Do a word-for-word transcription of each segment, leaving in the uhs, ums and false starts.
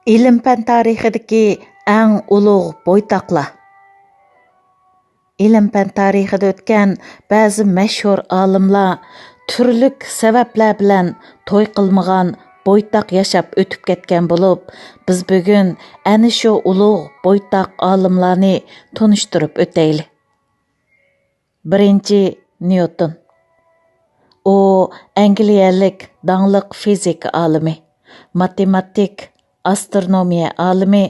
ئىلىم-پەن تارىخىدىكى ئەڭ ئۇلۇغ بويتاقلار. ئىلىم-پەن تارىخىدا ئۆتكەن بەزى مەشھۇر ئالىملار تۈرلۈك سەۋەبلەر بىلەن توي قىلمىغان، بويتاق ياشاپ ئۆتۈپ كەتكەن بولۇپ، بىز بۈگۈن ئەنە شۇ ئۇلۇغ بويتاق ئالىملارنى تونۇشتۇرۇپ ئۆتەيلى. بىرىنچى، نيۇتون. ئۇ ئەنگلىيەلىك داڭلىق فىزىكا ئالىمى، ماتېماتىك، ئاسترونومىيە ئالىمى،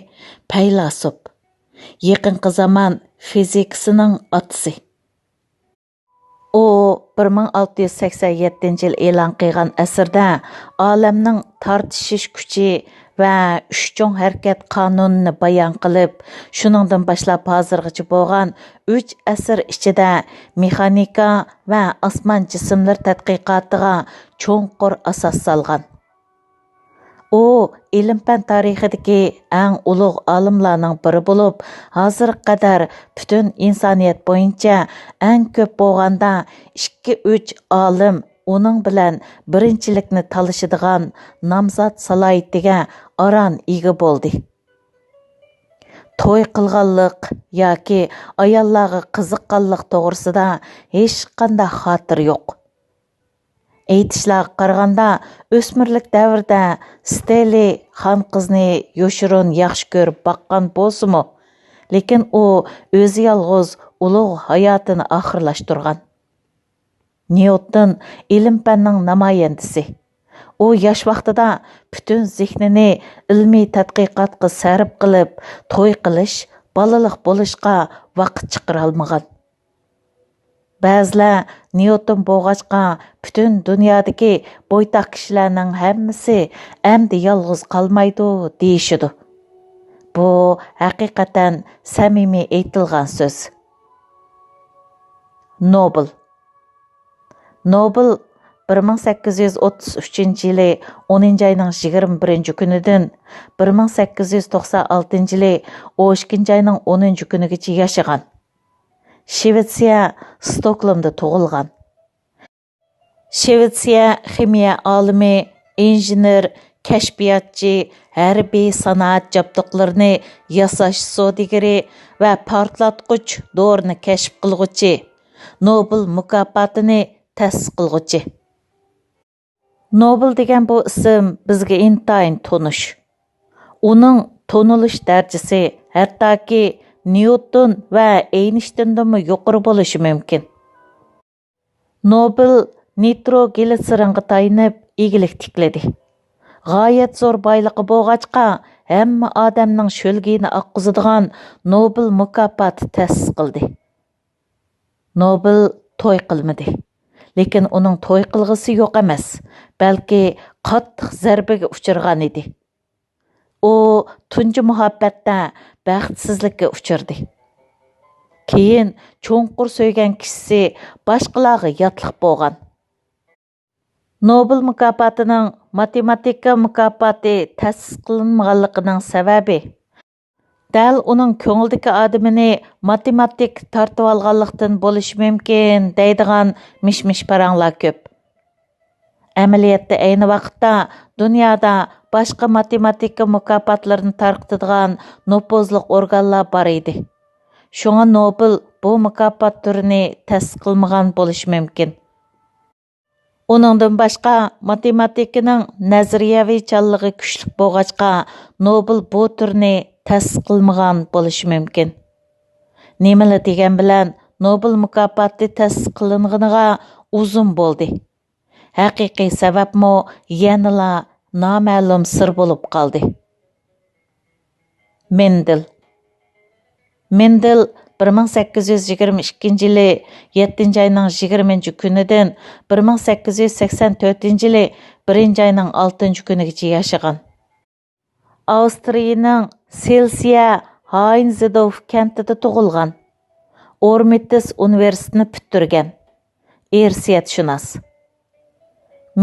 پەيلاسوپ، يېقىنقى زامان فىزىكىسىنىڭ ئاتىسى. ئۇ بىر مىڭ ئالتە يۈز سەكسەن يەتتىنچى يىل ئېلان قىلغان ئەسىرىدە ئالەمنىڭ تارتىشىش كۈچى ۋە ئۈچ چوڭ ھەرىكەت قانۇنىنى بايان قىلىپ، شۇنىڭدىن باشلاپ ھازىرغىچە بولغان ئۈچ ئەسىر ئىچىدە مېخانىكا ۋە ئاسمان جىسىملىرى تەتقىقاتىغا چوڭقۇر ئاساس سالغان. ئۇ ئىلىم-پەن تارىخىدىكى ئەڭ ئۇلۇغ ئالىملارنىڭ بىرى بولۇپ، ھازىرغا قەدەر پۈتۈن ئىنسانىيەت بويىچە ئەڭ كۆپ بولغاندا ئىككى-ئۈچ ئالىم ئۇنىڭ بىلەن بىرىنچىلىكنى تالىشىدىغان نامزات سالاھىيىتىگە ئاران ئىگە بولدى. توي قىلغانلىق ياكى ئاياللارغا قىزىققانلىق توغرىسىدا ھېچقانداق خاتىرە يوق. ئېيتىشلارغا قارىغاندا، ئۆسمۈرلۈك دەۋرىدە ستېنلى خان قىزنى يوشۇرۇن ياخشى كۆرۈپ باققان بولسىمۇ، لېكىن ئۇ ئۆزى يالغۇز ئۇلۇغ ھاياتىنى ئاخىرلاشتۇرغان. نيۇتون ئىلىم-پەننىڭ نامايەندىسى. ئۇ ياش ۋاقتىدا پۈتۈن زېھنىنى ئىلمىي تەتقىقاتقا سەرپ قىلىپ، توي قىلىش، بالىلىق بولۇشقا ۋاقىت چىقىرالمىغان. بەزىلەر نيۇتون بولغاچقا، پۈتۈن دۇنيادىكى بويتاق كىشىلەرنىڭ ھەممىسى ئەمدى يالغۇز قالمايدۇ دېيىشىدۇ. بۇ ھەقىقەتەن سەمىمىي ئېيتىلغان سۆز. نوبېل. نوبېل بىر مىڭ سەككىز يۈز ئوتتۇز ئۈچىنچى يىلى ئونىنچى ئاينىڭ يىگىرمە بىرىنچى كۈنىدىن بىر مىڭ سەككىز يۈز توقسان ئالتىنچى يىلى ئون ئىككىنچى ئاينىڭ ئونىنچى كۈنىگىچە ياشىغان. شىۋېتسىيە، ستوكلومدا تۇغۇلغان. شىۋېتسىيە خىمىيە ئالىمى، ئىنژېنېر، كەشپىياتچى، ھەربىي سانائەت جابدۇقلىرىنى ياساش سودىگىرى ۋە پارتلاتقۇچ دورىنى كەشىپ قىلغۇچى، نوبېل مۇكاپاتىنى تەسىس قىلغۇچى. نوبېل دېگەن بۇ ئىسىم بىزگە ئىنتايىن تونۇش. ئۇنىڭ تونۇلۇش دەرىجىسى ھەتتاكى نيۇتون ۋە ئېينىشتىندىنمۇ يۇقىرى بولۇشى مۇمكىن. نوبېل نىتروگلىتسېرىنغا تايىنىپ ئىگىلىك تىكلىدى. غايەت زور بايلىقى بولغاچقا، ھەممە ئادەمنىڭ شۆلگىيىنى ئاققۇزىدىغان نوبېل مۇكاپاتى تەسىس قىلدى. نوبېل توي قىلمىدى. لېكىن ئۇنىڭ توي قىلغۇسى يوق ئەمەس، بەلكى قاتتىق زەربىگە ئۇچرىغان ئىدى. ئۇ تۇنجى مۇھەببەتتە بەختسىزلىككە ئۇچرىدى. كېيىن چوڭقۇر سۆيگەن كىشىسى باشقىلارغا ياتلىق بولغان. نوبېل مۇكاپاتىنىڭ ماتېماتىكا مۇكاپاتى تەسىس قىلىنمىغانلىقىنىڭ سەۋەبى، دەل ئۇنىڭ كۆڭلىدىكى ئادىمىنى ماتېماتىك تارتىۋالغانلىقتىن بولۇشى مۇمكىن، دەيدىغان مىش-مىش پاراڭلار كۆپ. ئەمەلىيەتتە ئەينى ۋاقىتتا دۇنيادا باشقا ماتېماتىكا مۇكاپاتلىرىنى تارقىتىدىغان نوپۇزلۇق ئورگانلار بار ئىدى. شۇڭا نوبېل بۇ مۇكاپات تۈرىنى تەسىس قىلمىغان بولۇشى مۇمكىن. ئۇنىڭدىن باشقا، ماتېماتىكىنىڭ نەزەرىيەۋى چانلىقى كۈچلۈك بولغاچقا، نوبېل بۇ تۈرنى تەسىس قىلمىغان بولۇشى مۇمكىن. نېمىلا دېگەن بىلەن، نوبېل مۇكاپاتى تەسىس قىلىنغىنىغا ئۇزۇن بولدى. ھەقىقىي سەۋەبمۇ يەنىلا نامەلۇم سىر بولۇپ قالدى. مېندېل. مېندېل بىر مىڭ سەككىز يۈز يىگىرمە ئىككىنچى يىلى يەتتىنچى ئاينىڭ يىگىرمىنچى كۈنىدىن بىر مىڭ سەككىز يۈز سەكسەن تۆتىنچى يىلى بىرىنچى ئاينىڭ ئالتىنچى كۈنىگىچە ياشىغان. ئاۋسترىيىنىڭ سىلسىيە ھاينزدورف كەنتىدە تۇغۇلغان. ئورمىتىس ئۇنىۋېرسىتېتىنى پۈتتۈرگەن. ئىرسىيەتشۇناس.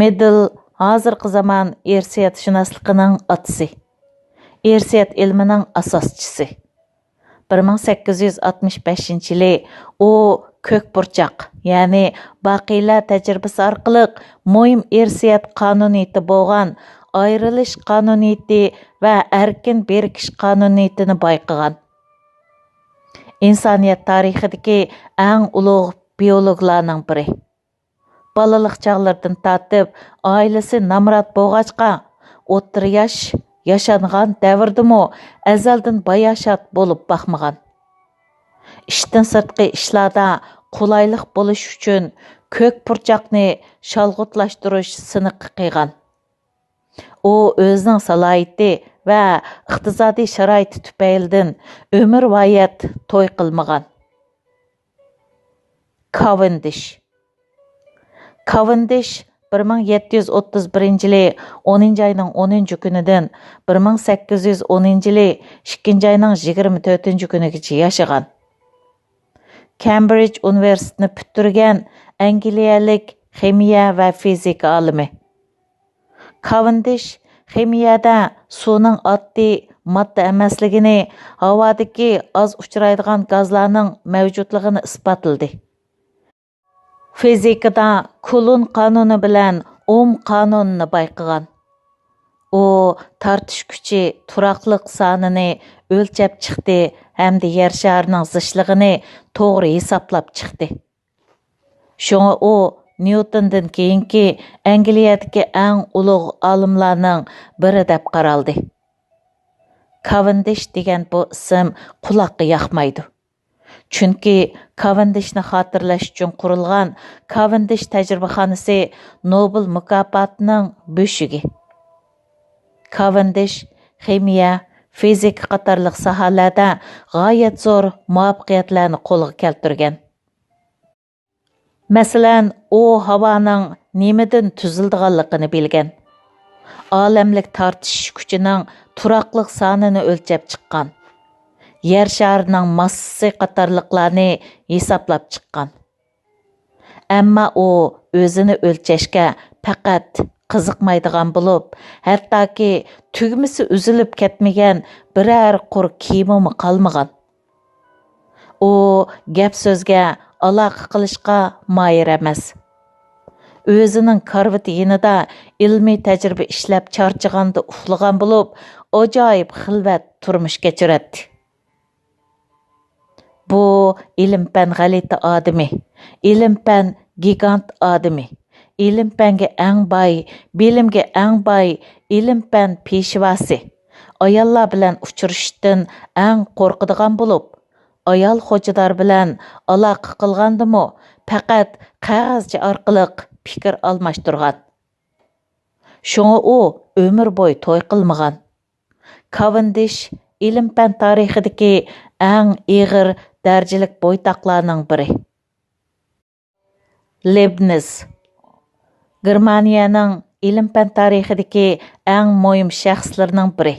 مېندېل ھازىرقى زامان ئىرسىيەتشۇناسلىقىنىڭ ئاتىسى، ئىرسىيەت ئىلمىنىڭ ئاساسچىسى. بىر مىڭ سەككىز يۈز ئاتمىش بەشىنچى يىلى ئۇ كۆك پۇرچاق، يەنى باقىيلار تەجرىبىسى ئارقىلىق مۇھىم ئىرسىيەت قانۇنىيىتى بولغان ئايرىلىش قانۇنىيىتى ۋە ئەركىن بىرىكىش قانۇنىيىتىنى بايقىغان. ئىنسانىيەت تارىخىدىكى ئەڭ ئۇلۇغ بىيولوگلارنىڭ بىرى. بالىلىق چاغلىرىدىن تارتىپ ئائىلىسى نامرات بولغاچقا، ئوتتۇرا ياش ياشانغان دەۋردىمۇ ئەزەلدىن باياشات بولۇپ باقمىغان. ئىشتىن سىرتقى ئىشلاردا قولايلىق بولۇش ئۈچۈن كۆك پۇرچاقنى شالغۇتلاشتۇرۇش سىنىقى قىلغان. ئۇ ئۆزىنىڭ سالاھىيىتى ۋە ئىقتىسادىي شارائىتى تۈپەيلىدىن ئۆمۈرۋايەت توي قىلمىغان. كاۋېندىش. كاۋېندىش بىر مىڭ يەتتە يۈز ئوتتۇز بىرىنچى يىلى ئونىنچى ئاينىڭ ئونىنچى كۈنىدىن بىر مىڭ سەككىز يۈز ئونىنچى يىلى ئىككىنچى ئاينىڭ يىگىرمە تۆتىنچى كۈنىگىچە ياشىغان. كەمبرىج ئۇنىۋېرسىتېتىنى پۈتتۈرگەن ئەنگلىيەلىك خىمىيە ۋە فىزىكا ئالىمى. كاۋېندىش خىمىيەدە سۇنىڭ ئاددىي ماددا ئەمەسلىكىنى، ھاۋادىكى ئاز ئۇچرايدىغان گازلارنىڭ مەۋجۇتلۇقىنى ئىسپاتلىدى. فىزىكىدا كۇلون قانۇنى بىلەن ئوم قانۇنىنى بايقىغان. ئۇ تارتىش كۈچى تۇراقلىق سانىنى ئۆلچەپ چىقتى ھەمدە يەر شارىنىڭ زىچلىقىنى توغرا ھېسابلاپ چىقتى. شۇڭا ئۇ نيۇتوندىن كېيىنكى ئەنگلىيەدىكى ئەڭ ئۇلۇغ ئالىملارنىڭ بىرى دەپ قارالدى. كاۋېندىش دېگەن بۇ ئىسىم قۇلاققا ياقمايدۇ. چۈنكى كاۋېندىشنى خاتىرىلەش ئۈچۈن قۇرۇلغان كاۋېندىش تەجرىبىخانىسى نوبېل مۇكاپاتىنىڭ بۆشۈكى. كاۋېندىش خىمىيە، فىزىكا قاتارلىق ساھەلەردە غايەت زور مۇۋەپپەقىيەتلەرنى قولغا كەلتۈرگەن. مەسىلەن، ئۇ ھاۋانىڭ نېمىدىن تۈزۈلىدىغانلىقىنى بىلگەن. ئالەملىك تارتىشىش كۈچىنىڭ تۇراقلىق سانىنى ئۆلچەپ چىققان. يەر شارىنىڭ ماسسىسى قاتارلىقلارنى ھېسابلاپ چىققان. ئەمما ئۇ ئۆزىنى ئۆلچەشكە پەقەت قىزىقمايدىغان بولۇپ، ھەتتاكى تۈگمىسى ئۈزۈلۈپ كەتمىگەن بىرەر قۇر كىيىمىمۇ قالمىغان. ئۇ گەپ-سۆزگە، ئالاقە قىلىشقا ماھىر ئەمەس. ئۆزىنىڭ كارىۋىتى يېنىدا ئىلمىي تەجرىبە ئىشلەپ چارچىغاندا ئۇخلىغان بولۇپ، ئاجايىپ خىلۋەت تۇرمۇش كەچۈرەتتى. بۇ ئىلىم-پەن غەلىتە ئادىمى، ئىلىم-پەن گىگانت ئادىمى، ئىلىم-پەنگە ئەڭ باي، بىلىمگە ئەڭ باي، ئىلىم-پەن پېشۋاسى، ئاياللار بىلەن ئۇچرىشىشتىن ئەڭ قورقىدىغان بولۇپ، ئايال خوجىدار بىلەن ئالاقە قىلغاندىمۇ پەقەت قەغەزچە ئارقىلىق پىكىر ئالماشتۇرغان. شۇڭا ئۇ ئۆمۈر بويى توي قىلمىغان. كاۋېندىش ئىلىم-پەن تارىخىدىكى ئەڭ ئېغىر دەرىجىلىك بويتاقلارنىڭ بىرى. لېبنىز. گېرمانىيەنىڭ ئىلىم-پەن تارىخىدىكى ئەڭ مۇھىم شەخسلىرىنىڭ بىرى.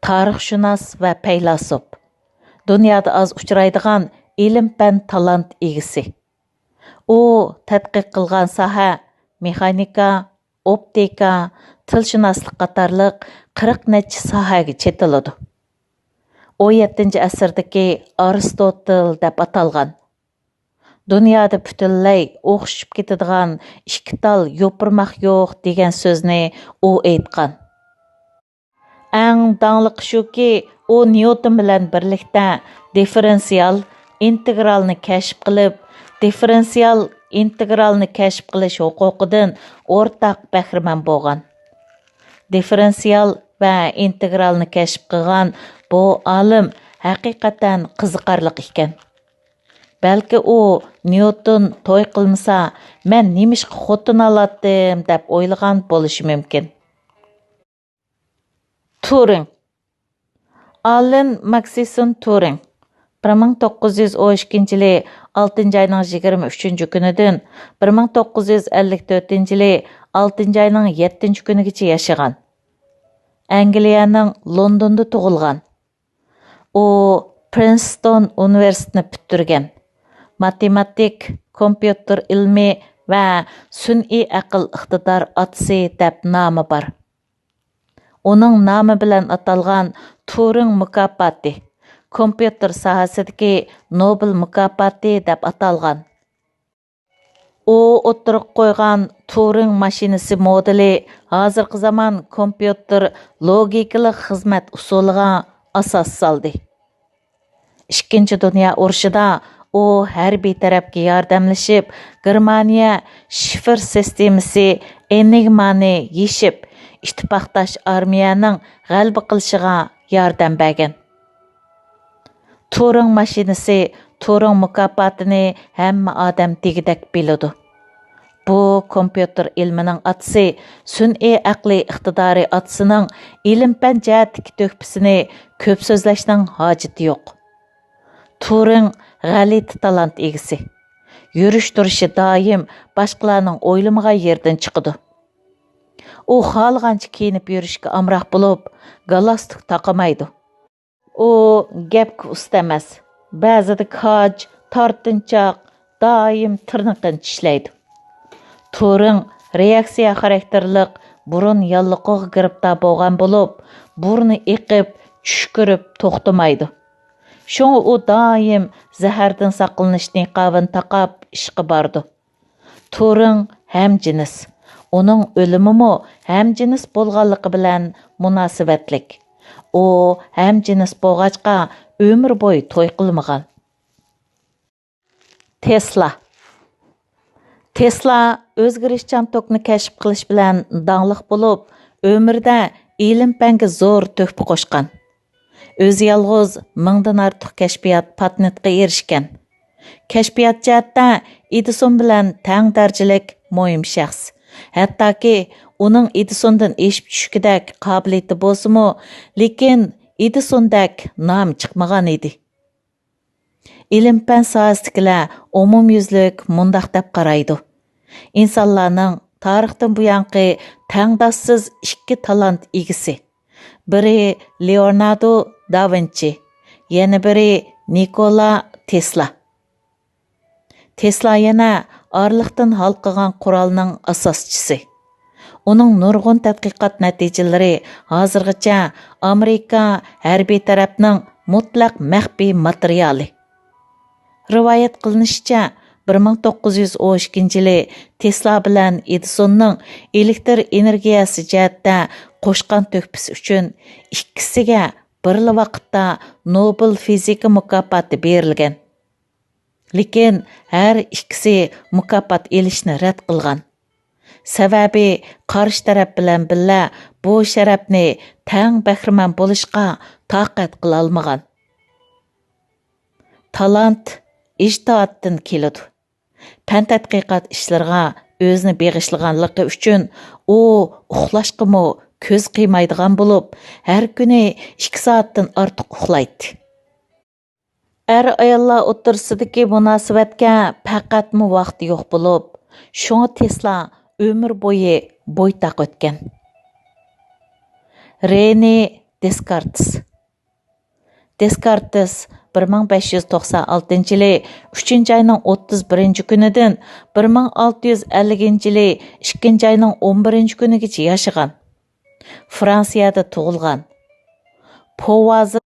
تارىخشۇناس ۋە پەيلاسوپ. دۇنيادا ئاز ئۇچرايدىغان ئىلىم-پەن تالانت ئىگىسى. ئۇ تەتقىق قىلغان ساھە مېخانىكا، ئوپتىكا، تىلشۇناسلىق قاتارلىق قىرىق نەچچە ساھەگە چېتىلىدۇ. ئون يەتتىنچى ئەسىردىكى ئارستوتىل دەپ ئاتالغان. دۇنيادا پۈتۈنلەي ئوخشىشىپ كېتىدىغان ئىككى تال يوپۇرماق يوق دېگەن سۆزنى ئۇ ئېيتقان. ئەڭ داڭلىقى شۇكى، ئۇ نيۇتون بىلەن بىرلىكتە دىففېرېنسىيال ئىنتېگرالنى كەشىپ قىلىپ، دىففېرېنسىيال ئىنتېگرالنى كەشىپ قىلىش ھوقۇقىدىن ئورتاق بەھرىمەن بولغان. دىففېرېنسىيال ۋە ئىنتېگرالنى كەشىپ قىلغان بۇ ئالىم ھەقىقەتەن قىزىقارلىق ئىكەن. بەلكى ئۇ نيۇتون توي قىلمىسا، مەن نېمىشقا خوتۇن ئالاتتىم دەپ ئويلىغان بولۇشى مۇمكىن. تۇرىڭ. ئاللېن ماكسىسون تۇرىڭ بىر مىڭ توققۇز يۈز ئون ئىككىنچى يىلى ئالتىنچى ئاينىڭ يىگىرمە ئۈچىنچى كۈنىدىن بىر مىڭ توققۇز يۈز ئەللىك تۆتىنچى يىلى ئالتىنچى ئاينىڭ يەتتىنچى كۈنىگىچە ياشىغان. ئەنگلىيەنىڭ لوندوندا تۇغۇلغان. ئۇ پرىنستون ئۇنىۋېرسىتېتىنى پۈتتۈرگەن. ماتېماتىك، كومپيۇتېر ئىلمى ۋە سۈنئىي ئەقىل ئىقتىدار ئاتىسى دەپ نامى بار. ئۇنىڭ نامى بىلەن ئاتالغان تۇرىڭ مۇكاپاتى، كومپيۇتېر ساھەسىدىكى نوبېل مۇكاپاتى دەپ ئاتالغان. ئۇ ئوتتۇرىغا قويغان تۇرىڭ ماشىنىسى مودېلى ھازىرقى زامان كومپيۇتېر لوگىكىلىق خىزمەت ئۇسۇلىغا ئاساس سالدى. ئىككىنچى دۇنيا ئۇرۇشىدا ئۇ ھەربىي تەرەپكە ياردەملىشىپ، گېرمانىيە شىفىر سىستېمىسى ئېنىگمانى يېشىپ، ئىتتىپاقداش ئارمىيەنىڭ غەلىبە قىلىشىغا ياردەم بەرگەن. تۇرىڭ ماشىنىسى، تۇرىڭ مۇكاپاتىنى ھەممە ئادەم دېگۈدەك بىلىدۇ. بۇ كومپيۇتېر ئىلمىنىڭ ئاتىسى، سۈنئىي ئەقلىي ئىقتىدارى ئاتىسىنىڭ ئىلىم-پەن جەھەتتىكى تۆھپىسىنى كۆپ سۆزلەشنىڭ ھاجىتى يوق. تۇرىڭ غەلىتە تالانت ئىگىسى. يۈرۈش-تۇرۇشى دائىم باشقىلارنىڭ ئويلىمىغان يېرىدىن چىقىدۇ. ئۇ خالىغانچە كىيىنىپ يۈرۈشكە ئامراق بولۇپ، گالستۇك تاقىمايدۇ. ئۇ گەپكە ئۇستا ئەمەس. بەزىدە كاج، تارتىنچاق، دائىم تىرنىقىنى چىشلەيدۇ. تۇرىڭ رېئاكسىيە خاراكتېرلىق بۇرۇن ياللۇغىغا گىرىپتار بولغان بولۇپ، بۇرنى ئېقىپ، چۈشكۈرۈپ توختىمايدۇ. شۇڭا ئۇ دائىم زەھەردىن ساقلىنىش نىقابىنى تاقاپ ئىشقا بارىدۇ. تۇرىڭ ھەمجىنس. ئۇنىڭ ئۆلۈمىمۇ ھەمجىنس بولغانلىقى بىلەن مۇناسىۋەتلىك. ئۇ ھەمجىنس بولغاچقا ئۆمۈر بويى توي قىلمىغان. تېسلا. تېسلا ئۆزگىرىشچان توكنى كەشىپ قىلىش بىلەن داڭلىق بولۇپ، ئۆمرىدە ئىلىم-پەنگە زور تۆھپە قوشقان. ئۆزى يالغۇز مىڭدىن ئارتۇق كەشپىيات، پاتېنتقا ئېرىشكەن. كەشپىيات جەھەتتە ئېدىسون بىلەن تەڭ دەرىجىلىك مۇھىم شەخس. ھەتتاكى ئۇنىڭ ئېدىسوندىن ئېشىپ چۈشكۈدەك قابىلىيىتى بولسىمۇ، لېكىن ئېدىسوندەك نامى چىقمىغان ئىدى. ئىلىم-پەن ساھەسىدىكىلەر ئومۇميۈزلۈك مۇنداق دەپ قارايدۇ: ئىنسانلارنىڭ تارىختىن بۇيانقى تەڭداشسىز ئىككى تالانت ئىگىسى. بىرى لېئوناردو دا ۋىنچى، يەنە بىرى نىكولا تېسلا. تېسلا يەنە ئارىلىقتىن ھالقىغان قورالنىڭ ئاساسچىسى. ئۇنىڭ نۇرغۇن تەتقىقات نەتىجىلىرى ھازىرغىچە ئامېرىكا ھەربىي تەرەپنىڭ مۇتلەق مەخپىي ماتېرىيالى. رىۋايەت قىلىنىشىچە، بىر مىڭ توققۇز يۈز ئون ئىككىنچى يىلى تېسلا بىلەن ئېدىسوننىڭ ئېلېكتر ئېنېرگىيەسى جەھەتتە قوشقان تۆھپىسى ئۈچۈن ئىككىسىگە بىرلا ۋاقىتتا نوبېل فىزىكا مۇكاپاتى بېرىلگەن. لېكىن ھەر ئىككىسى مۇكاپات ئېلىشنى رەت قىلغان. سەۋەبى، قارشى تەرەپ بىلەن بىللە بۇ شەرەپنى تەڭ بەھرىمەن بولۇشقا تاقەت قىلالمىغان. تالانت ئىجتىھاتتىن كېلىدۇ. پەن تەتقىقات ئىشلىرىغا ئۆزىنى بېغىشلىغانلىقى ئۈچۈن ئۇ ئۇخلاشقىمۇ كۆز قىيمايدىغان بولۇپ، ھەر كۈنى ئىككى سائەتتىن ئارتۇق ئۇخلايتتى. ئەر-ئاياللار ئوتتۇرىسىدىكى مۇناسىۋەتكە پەقەتمۇ ۋاقتى يوق بولۇپ، شۇڭا تېسلا ئۆمۈر بويى بويتاق ئۆتكەن. رېنې دېسكارتس. دېسكارتس بىر مىڭ بەش يۈز توقسان ئالتىنچى يىلى ئۈچىنچى ئاينىڭ ئوتتۇز بىرىنچى كۈنىدىن بىر مىڭ ئالتە يۈز ئەللىكىنچى يىلى ئىككىنچى ئاينىڭ ئون بىرىنچى كۈنىگىچە ياشىغان. فرانسىيەدە تۇغۇلغان. پوۋازېر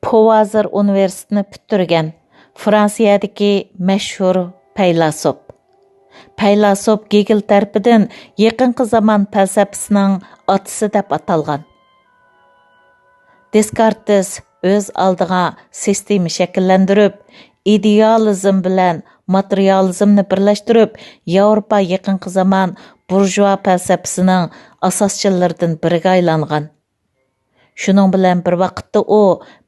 پوۋازېر ئۇنىۋېرسىتېتىنى پۈتتۈرگەن، فرانسىيەدىكى مەشھۇر پەيلاسوپ. پەيلاسوپ گېگېل تەرىپىدىن يېقىنقى زامان پەلسەپىسىنىڭ ئاتىسى دەپ ئاتالغان. دېسكارتس ئۆز ئالدىغا سىستېما شەكىللەندۈرۈپ، ئىدېئالىزم بىلەن ماتېرىيالىزمنى بىرلەشتۈرۈپ، ياۋروپا يېقىنقى زامان بۇرژۇئا پەلسەپىسىنىڭ ئاساسچىلىرىدىن بىرىگە ئايلانغان. شۇنىڭ بىلەن بىر ۋاقىتتا ئۇ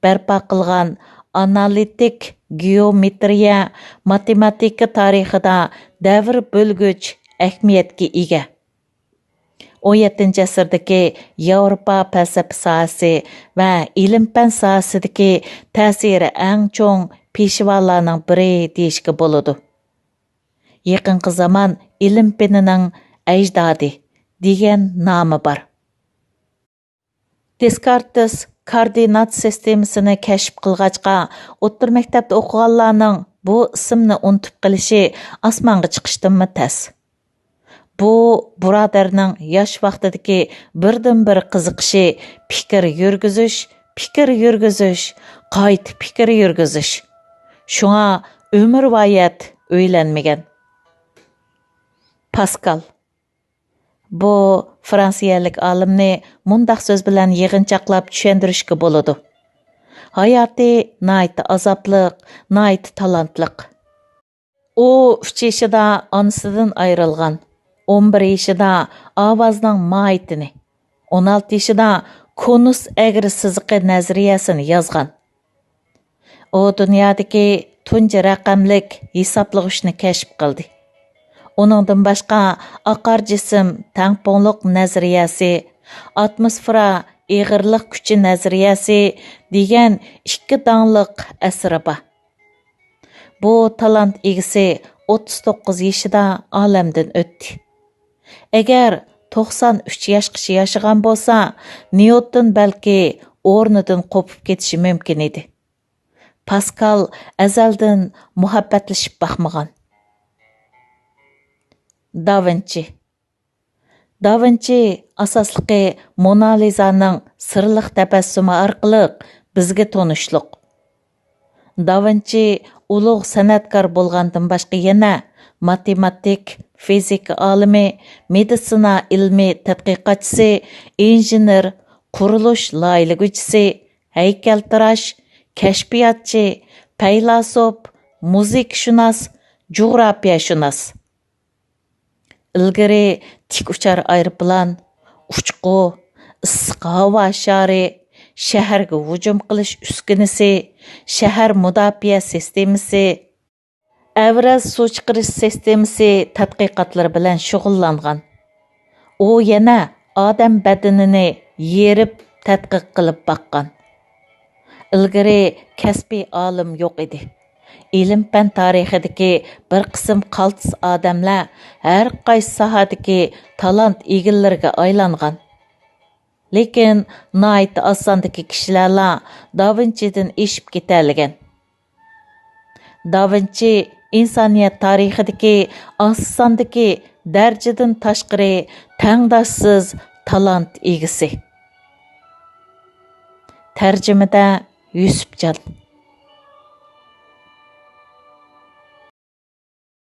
بەرپا قىلغان ئانالىتىك گېئومېترىيە ماتېماتىكا تارىخىدا دەۋر بۆلگۈچ ئەھمىيەتكە ئىگە. ئون يەتتىنچى ئەسىردىكى ياۋروپا پەلسەپە ساھەسى ۋە ئىلىم-پەن ساھەسىدىكى تەسىرى ئەڭ چوڭ پېشۋالارنىڭ بىرى دېيىشكە بولىدۇ. يېقىنقى زامان ئىلىم پېنىنىڭ ئەجدادى دېگەن نامى بار. دېسكارتس كوئوردىنات سىستېمىسىنى كەشىپ قىلغاچقا، ئوتتۇرا مەكتەپتە ئوقۇغانلارنىڭ بۇ ئىسىمنى ئۇنتۇپ قېلىشى ئاسمانغا چىقىشتىنمۇ تەس. بۇ بۇرادەرنىڭ ياش ۋاقتىدىكى بىردىنبىر قىزىقىشى پىكىر يۈرگۈزۈش، پىكىر يۈرگۈزۈش، قايتا پىكىر يۈرگۈزۈش. شۇڭا ئۆمۈرۋايەت ئۆيلەنمىگەن. پاسكال. بۇ فرانسىيەلىك ئالىمنى مۇنداق سۆز بىلەن يىغىنچاقلاپ چۈشەندۈرۈشكە بولىدۇ: ھاياتى ناھايىتى ئازابلىق، ناھايىتى تالانتلىق. ئۇ ئۈچ يېشىدا ئانىسىدىن ئايرىلغان، ئون بىر يېشىدا ئاۋازنىڭ ماھىيىتىنى، ئون ئالتە يېشىدا كونۇس ئەگرى سىزىقى نەزەرىيەسىنى يازغان. ئۇ دۇنيادىكى تۇنجى رەقەملىك ھېسابلىغۇچنى كەشىپ قىلدى. ئۇنىڭدىن باشقا، ئاقار جىسىم تەڭپۇڭلۇق نەزەرىيەسى، ئاتموسفېرا ئېغىرلىق كۈچى نەزەرىيەسى دېگەن ئىككى داڭلىق ئەسىرى بار. بۇ تالانت ئىگىسى ئوتتۇز توققۇز يېشىدا ئالەمدىن ئۆتتى. ئەگەر توقسان ئۈچ ياشقىچە ياشىغان بولسا، نيۇتون بەلكى ئورنىدىن قوپۇپ كېتىشى مۇمكىن ئىدى. پاسكال ئەزەلدىن مۇھەببەتلىشىپ باقمىغان. داۋىنچى. داۋىنچى ئاساسلىقى مونالىزانىڭ سىرلىق تەبەسسۇمى ئارقىلىق بىزگە تونۇشلۇق. داۋىنچى ئۇلۇغ سەنئەتكار بولغاندىن باشقا يەنە ماتېماتىك، فىزىكا ئالىمى، مېدىتسىنا ئىلمىي تەتقىقاتچىسى، ئىنژېنېر، قۇرۇلۇش لايىھىلىگۈچىسى، ھەيكەلتىراش، كەشپىياتچى، پەيلاسوپ، مۇزىكىشۇناس، جۇغراپىيەشۇناس. ئىلگىرى تىك ئۇچار ئايروپىلان، ئۇچقۇ، ئىسسىق ھاۋا شارى، شەھەرگە ھۇجۇم قىلىش ئۈسكۈنىسى، شەھەر مۇداپىئە سىستېمىسى، ئەۋرەز سۇ چىقىرىش سىستېمىسى تەتقىقاتلىرى بىلەن شۇغۇللانغان. ئۇ يەنە ئادەم بەدىنىنى يېرىپ تەتقىق قىلىپ باققان. ئىلگىرى كەسپىي ئالىم يوق ئىدى. ئىلىم-پەن تارىخىدىكى بىر قىسىم قالتىس ئادەملەر ھەر قايسى ساھەدىكى تالانت ئىگىلىرىگە ئايلانغان. لېكىن ناھايىتى ئاز ساندىكى كىشىلەرلا داۋىنچىدىن ئېشىپ كېتەلىگەن. داۋىنچى ئىنسانىيەت تارىخىدىكى ئاز ساندىكى دەرىجىدىن تاشقىرى تەڭداشسىز تالانت ئىگىسى. تەرجىمىدە يۈسۈپجان.